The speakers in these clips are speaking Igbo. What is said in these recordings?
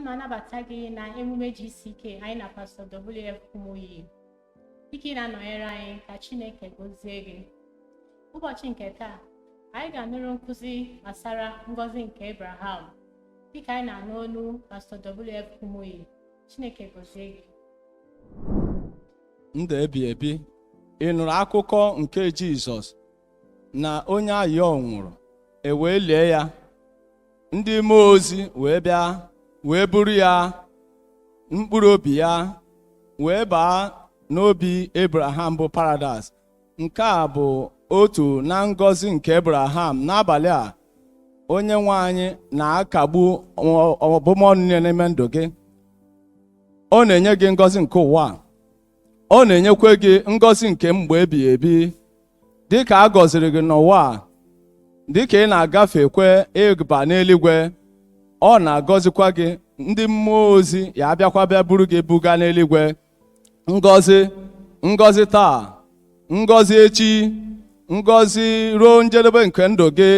Ana m anabata gị na emume GCK anyị na Pastọ WF Kumuyi. Dịka ị na-anọnyere anyị, ka Chineke gọzie gị. Ụbọchị nke taa, anyị ga-anụrụ nkụzi gbasara ngọzi nke Abraham. Dịka anyị na-anụ olu Pastọ WF Kumuyi, Chineke gọzie gị. Ndụ ebi ebi. Ị nụrụ akụkọ nke Jizọs na onye ayọ nwụrụ, e wee lie ya, ndị mmụọ ozi wee bịa wee buru ya, mkpụrụ obi ya wee baa n'obi Abraham bụ paradaịs. Nke a bụ otu na ngọzi nke Abraham. N'abalị a, onye nwe anyị na-akagbu ọbụmọnụ niile n'ime ndụ gị. Ọ na-enye gị ngọzi nke ụwa a. Ọ na-enyekwa gị ngọzi nke mgbe ebighị ebi. Dịka a gọziri gị n'ụwa a, dịka ị na-agafekwe ịba n'eluigwe, ọ na-agọzikwa gị. Ndị mmụọ ozi ya abịakwa bịa buru gị buga n'eluigwe. Ngọzi, ngọzi taa, ngọzi echi, ngọzi ruo njedebe nke ndụ gị,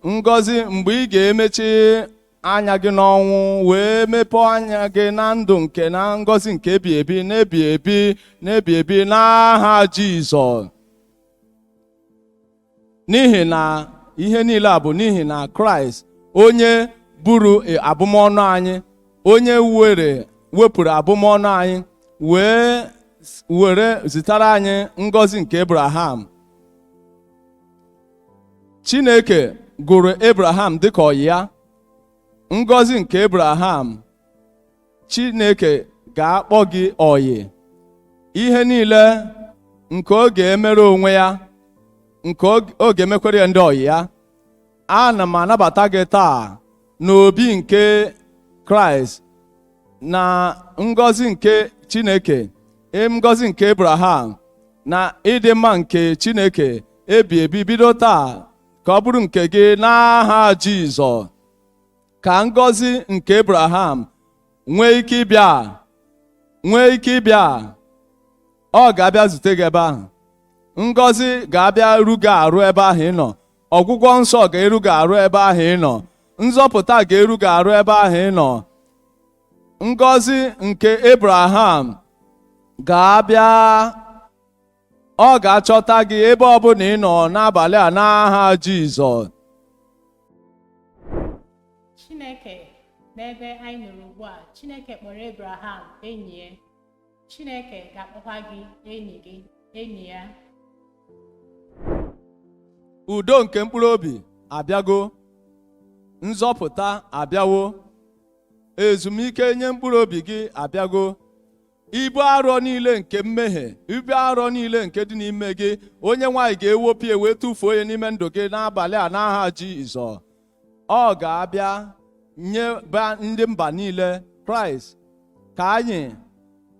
ngọzi mgbe ị ga-emechi anya gị n'ọnwụ wee mepee anya gị na ndụ nke na ngọzi nke ebi ebi na-ebi ebi na-ebi ebi n'aha Jizọs. N'ihi na ihe niile a bụ n'ihi na Kraịst, onye buru abụmọnụ anyị, onye were wepụrụ abụmọnụ anyị wee were zitere anyị ngọzi nke Abraham. Chineke gụrụ Abraham dịka ọyị ya. Ngọzi nke Abraham, Chineke ga-akpọ gị ọyị. Ihe niile nke ọ ga-emere onwe ya, nke ọ ga-emekwere ya ndị ọyị ya. Ana m anabata gị taa n'obi nke Kraịst na ngọzi nke Chineke, ngọzi nke Abraham na ịdị mma nke Chineke ebi ebi, bido taa ka ọ bụrụ nke gị n'aha Jizọs. Ka ngọzi nke Abraham nwee ike ịbịa, nwee ike ịbịa. Ọ ga-abịa zute gị ebe ahụ. Ngọzi ga-abịa ru gị arụ ebe ahụ ị nọ. Ọgwụgwọ nsọ ga-eru gị arụ ebe ahụ ị nọ. Nzọpụta ga-eru gị arụ ebe ahụ ị nọ. Ngọzi nke Abraham ga-abịa, ọ ga-achọta gị ebe ọbụla ị nọ n'abalị a n'aha Jizọs. Chineke, n'ebe anyị nụrụ ugbu a, Chineke kpọrọ Abraham enyi ya. Chineke ga-akpọkwa gị enyi gị, enyi ya. Udo nke mkpụrụ obi abịago, nzọpụta abịawo, ezumike nye mkpụrụ obi gị abịago. Ibu arọ niile nke mmehie, ibu arọ niile nke dị n'ime gị, onye nwaanyị ga-ewepụ ya wee tụfuo ya n'ime ndụ gị n'abalị a n'aha Jizọs. Ọ ga-abịa nye ndị mba niile Kraịst ka anyị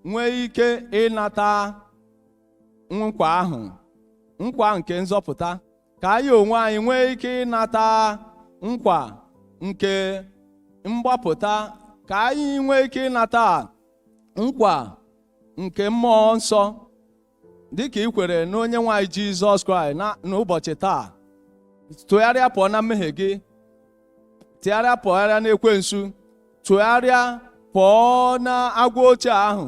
nwee ike ịnata nkwa ahụ, nkwa nke nzọpụta, ka anyị onwe anyị nwee ike ịnata nkwa nke mgbapụta, ka anyị nwee ike ịnata nkwa nke mmụọ nsọ. Dịka ị kwere n'onye nwe anyị Jizọs Kraịst n'ụbọchị taa, tụgharịa pụọ na mmehie gị, tụgharịa pụọ n'ekwensu, tụgharịa pụọ na agwọ ochie ahụ,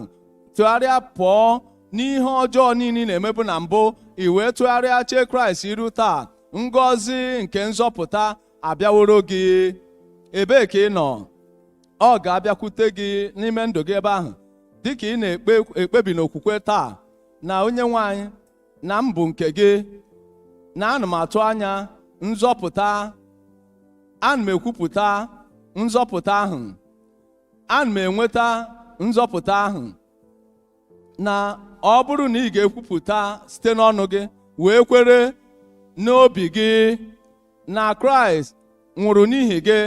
tụgharịa pụọ n'ihe ọjọọ niile ị na-emebu na mbụ, i wee tụgharịa chee Kraịst iru taa. Ngọzi nke nzọpụta abịaworo gị. Ebee ka ị nọ? Ọ ga-abịakwute gị n'ime ndụ gị ebe ahụ. Dịka ị na-ekpe ekpebi n'okwukwe taa na onye nwe anyị, na m bụ nke gị, na ana m atụ anya nzọpụta, ana m ekwupụta nzọpụta ahụ, ana m enweta nzọpụta ahụ, na ọ bụrụ na ị ga-ekwupụta site n'ọnụ gị wee kwere n'obi gị na Kraịst nwụrụ n'ihi gị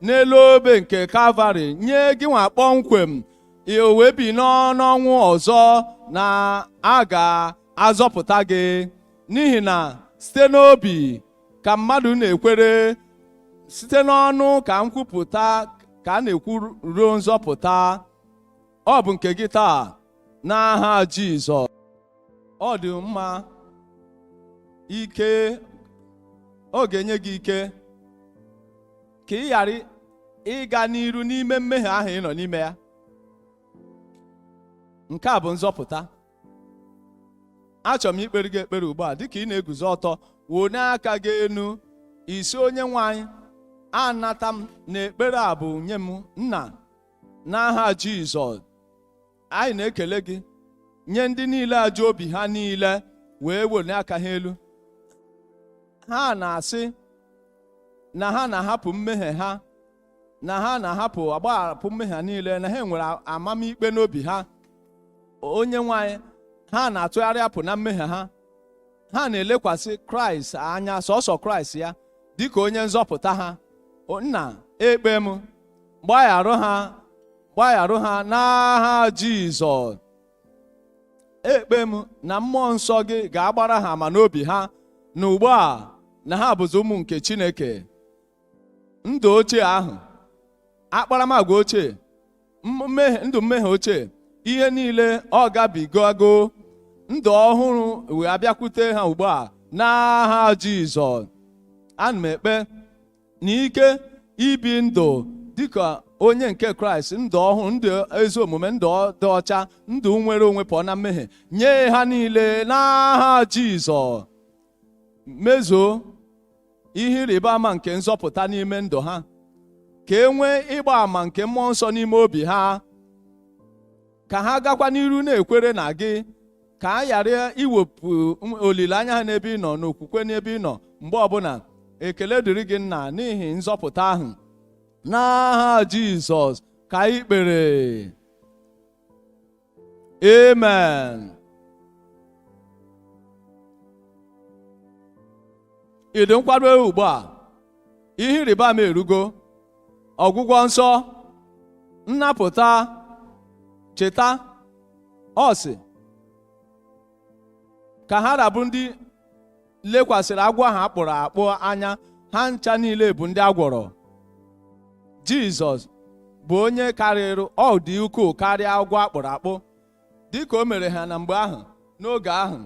n'elu obe nke Kalvarị nye gị nwa kpọmkwem, i wee bi n'ọnwụ ọzọ, na a ga-azọpụta gị. N'ihi na site n'obi ka mmadụ na-ekwere, site n'ọnụ ka nkwupụta ka a na-ekwu ruo nzọpụta. Ọ bụ nke gị taa n'aha Jizọs. Ọ dị mma, ike ọ ga-enye gị ike ka ị ghara Ịga n'iru n'ime mmehie ahụ ị nọ n'ime ya. Nke a bụ nzọpụta. Achọrọ m ikpere gị ekpere ugbu a dịka ị na-eguzo ọtọ. Wonye aka gị enu isi onye nwe anyị, anata m na ekpere a bụ nye m. Nna, n'aha Jizọs, anyị na-ekele gị nye ndị niile ajụ obi ha niile wee welie aka ha elu. Ha na-asị na ha na-ahapụ mmehie ha, na ha na-ahapụ agbahapụ mmehie ha niile, na ha nwere amamikpe n'obi ha. Onye nwe anyị, ha na-atụgharị apụ na mmehie ha. Ha na-elekwasị Kraịst anya, sọsọ Kraịst ya dịka onye nzọpụta ha. Nna, ekpe m, gbagharụ ha, gbagharụ ha n'aha Jizọs. Ekpe m na mmụọ nsọ gị ga-agbara ha ama n'obi ha na ugbu a na ha bụzi ụmụ nke Chineke. Ndụ ochie ahụ, akparamagwa ochie, ndụ mmehie ochie, ihe niile ọ gabigogo. Ndụ ọhụrụ wee abịakwute ha ugbu a n'aha Jizọs. Ana m ekpe na ike ibi ndụ dịka onye nke Kraịst, ndụ ọhụrụ, ndụ ezi omume, ndụ dị ọcha, ndụ nwere onwe pụọ na mmehie, nye ha niile n'aha Jizọs. Mezuo ihe ịrịba ama nke nzọpụta n'ime ndụ ha, ka e nwee ịgba ama nke mmụọ nsọ n'ime obi ha, ka ha gakwa n'iru na-ekwere na gị, ka a ghara iwepụ olileanya ha n'ebe ị nọ na okwukwe n'ebe ị nọ mgbe ọbụla. Ekele dịrị gị, nna, n'ihi nzọpụta ahụ. N'aha Jizọs ka anyị kpere, amen. Ị dị nkwado ugbu a? Ihe ịrịba ama erugo. Ọgwụgwọ nsọ, nnapụta. Cheta, ọ sị ka ha rabụ ndị lekwasịrị agwọ ahụ akpụrụ akpụ anya, ha ncha niile bụ ndị agwọrọ. Jizọs bụ onye karịrị, ọ dị ukwuu karịa agwọ akpụrụ akpụ. Dịka o mere ha na mgbe ahụ, n'oge ahụ,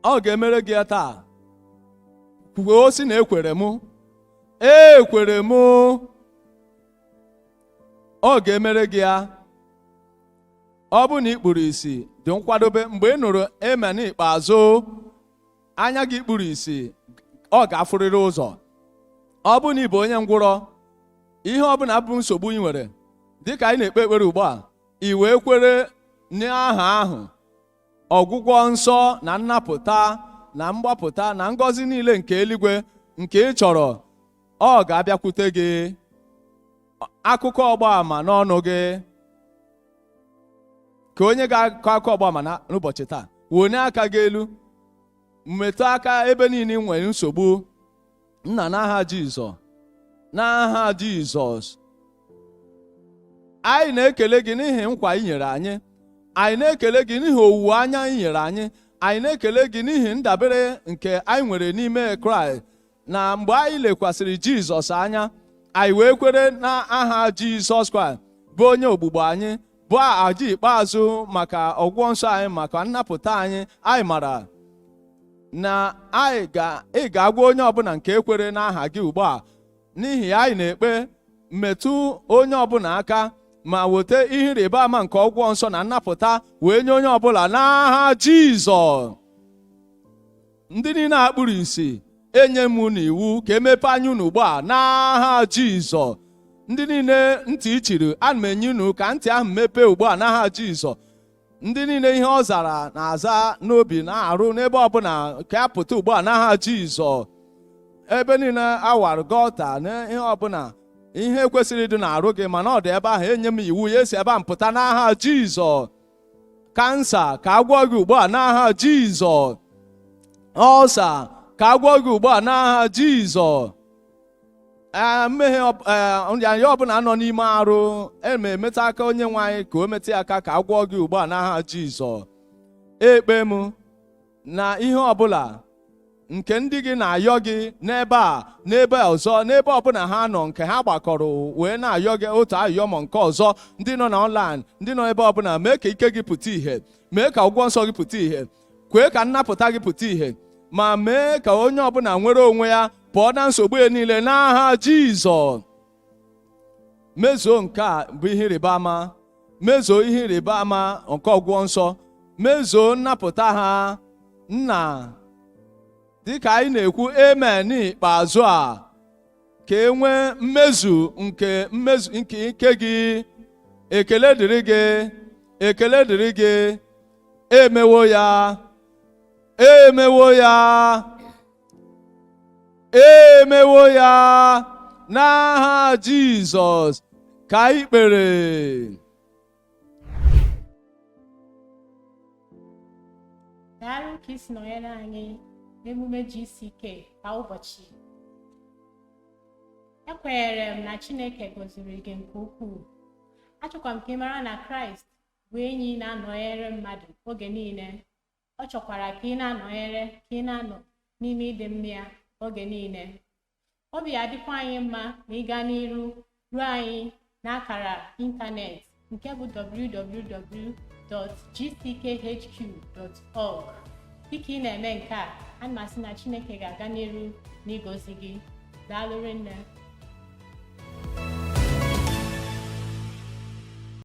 ọ ga-emere gị ya taa. Kwuo sị na ekwere mụ, ekwere mụ, ọ ga-emere gị ya. Ọ bụ na ị kpuru isi, dị nkwadobe. Mgbe ị nụrụ amen n'ikpeazụ, anya gị kpuru isi, ọ ga-afụrịrị ụzọ. Ọ bụ na ị bụ onye ngwụrọ, ihe ọbụla bụ nsogbu ị nwere, dịka anyị na-ekpe ekpere ugbu a, ị wee kwere n'aha ahụ, ọgwụgwọ nsọ na nnapụta na mgbapụta na ngọzi niile nke eluigwe nke ị chọrọ, ọ ga-abịakwute gị. Akụkọ ọgbaama n'ọnụ gị, ka onye ga-akọ akụkọ ọgbaama n'ụbọchị taa, wonye aka gị elu, metụ aka ebe niile ị nwere nsogbu. Nna, n'aha Jizọs, n'aha Jizọs, anyị na-ekele gị n'ihi nkwa ị nyere anyị. Anyị na-ekele gị n'ihi owuwe anya ị nyere anyị. Anyị na-ekele gị n'ihi ndabere nke anyị nwere n'ime Kraịst, na mgbe anyị lekwasịrị Jizọs anya, anyị wee kwere n'aha Jizọs Kraịst bụ onye ogbugbo anyị, bụ aja ikpeazụ maka ọgwụgwọ nsọ anyị, maka nnapụta anyị. Anyị mara na ị ga-agwa onye ọbụla nke ekwere n'aha gị ugbu a. N'ihi ya, anyị na-ekpe, metụ onye ọbụla aka ma weta ihe ịrịba ama nke ọgwụgwọ nsọ na nnapụta wee nye onye ọbụla n'aha Jizọs. Ndị niile a kpuru isi, enye m unu iwu ka emepe anya unu ugbu a n'aha Jizọs. Ndị niile ntị chiri, ana m enye unu ka ntị ahụ mepee ugbu a n'aha Jizọs. Ndị niile ihe ọ zara na-aza n'obi na-arụ n'ebe ọbụla, ka a pụta ugbu a n'aha Jizọs. Ebe niile awara gọta na ihe ọbụla ihe kwesịrị ịdị na-arụ gị, mana ọ dị ebe ahụ, enye m iwu ya esi ebe a mpụta n'aha Jizọs. Kansa, ka agwọ gị ugbu a n'aha Jizọs. Ọlsa, ka agwọ gị ugbu a n'aha Jizọs. Mmehie nrịanrịa ọbụla nọ n'ime arụ, ema emetụ aka onye nwe anyị ka o metụ ya aka ka agwọ gị ugbu a n'aha Jizọs. Ekpe m na ihe ọbụla nke ndị gị na-ayọ gị n'ebe a, n'ebe ọzọ, n'ebe ọbụla ha nọ, nke ha gbakọrọ wee na-ayọ gị otu ayọ ma nke ọzọ, ndị nọ na online, ndị nọ ebe ọbụla, mee ka ike gị pụta ìhè, mee ka ụgwọ nsọ gị pụta ìhè, kwee ka nnapụta gị pụta ìhè, ma mee ka onye ọbụla nwere onwe ya pụọ na nsogbu ya niile n'aha Jizọs. Mezuo nke a bụ ihe ịrịba ama, mezuo ihe ịrịba ama nke ọgwụgwọ nsọ, mezuo nnapụta ha, Nna. Dịka anyị na-ekwu amen n'ikpeazụ a, ka e nwee mmezu nke mmezu nke ike gị. Ekele dịrị gị, ekele dịrị gị. Emewo ya, emewo ya, emewo ya, n'aha Jizọs ka anyị kpere. Daalụ ka i si nọnyere anyị n'emume GCK kwa ụbọchị. Ekwenyere m na Chineke gọziri gị nke ukwuu. Achọkwa m ka ị mara na Kraịst bụ enyi na-anọnyere mmadụ oge niile. Ọ chọkwara ka ị na-anọnyere, ka ị na-anọ n'ime ịdị mma ya oge niile. Obi adịkwa anyị mma na ịga n'iru ruo anyị n'akara ịntanetị nke bụ www.gckhq.org. Dịka ị na-eme nke a, ana m asị na Chineke ga-aga n'iru n'ịgọzi gị. Daalụ rinne.